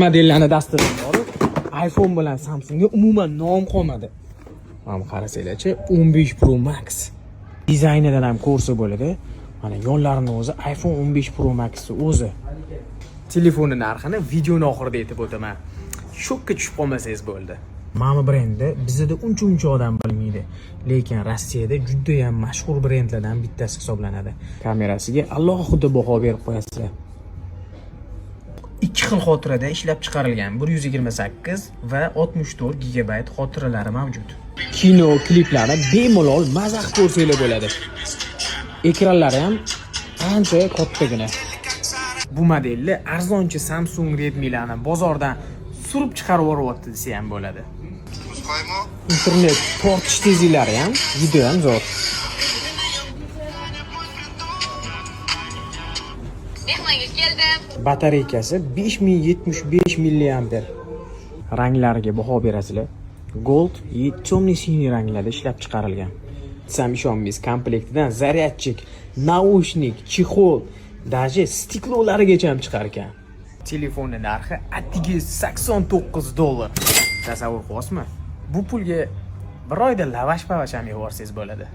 Modellarni dastidan borib, iPhone bilan Samsungga umuman nom qolmadi. Mana qarasanglarchi, 15 Pro Max. Dizaynidan ham ko'rsa bo'ladi. Mana yonlarini o'zi iPhone 15 Pro Max o'zi. Telefonni narxini videoni oxirida aytib o'taman. Shokka tushib qolmasangiz bo'ldi. Mana brendi bizda uncha muncha odam bilmaydi, lekin Rossiyada juda ham mashhur brendlardan bittasi hisoblanadi. Kamerasiga alohida baho berib qo'yasizlar. Ikki xil xotirada ishlab chiqarilgan, 128 va 64 gigabayt xotiralari mavjud. Kino, kliplarni bemalol maza qilib ko'rsanglar bo'ladi. Ekranlari ham ancha kattagina. Bu modelni arzonchi Samsung Redmi'larni bozordan surib chiqarib yuboryapti desa ham bo'ladi. Internet tortish tezliklari ham juda ham zo'r. Mehmonga keldim. Batareykasi 5075 milliamper. Ranglariga baho berasizlar. Gold и темный синий ranglarda ishlab chiqarilgan. Desam ishonmaysiz, komplektidan зарядчик, наушник, чехол, даже стекло larigacha ham chiqar ekan. Telefonni narxi atigi 89 dollar. Tasavvur qilyapsizmi? Bu pulga bir oyda lavash pavash ham yevorsangiz bo'ladi.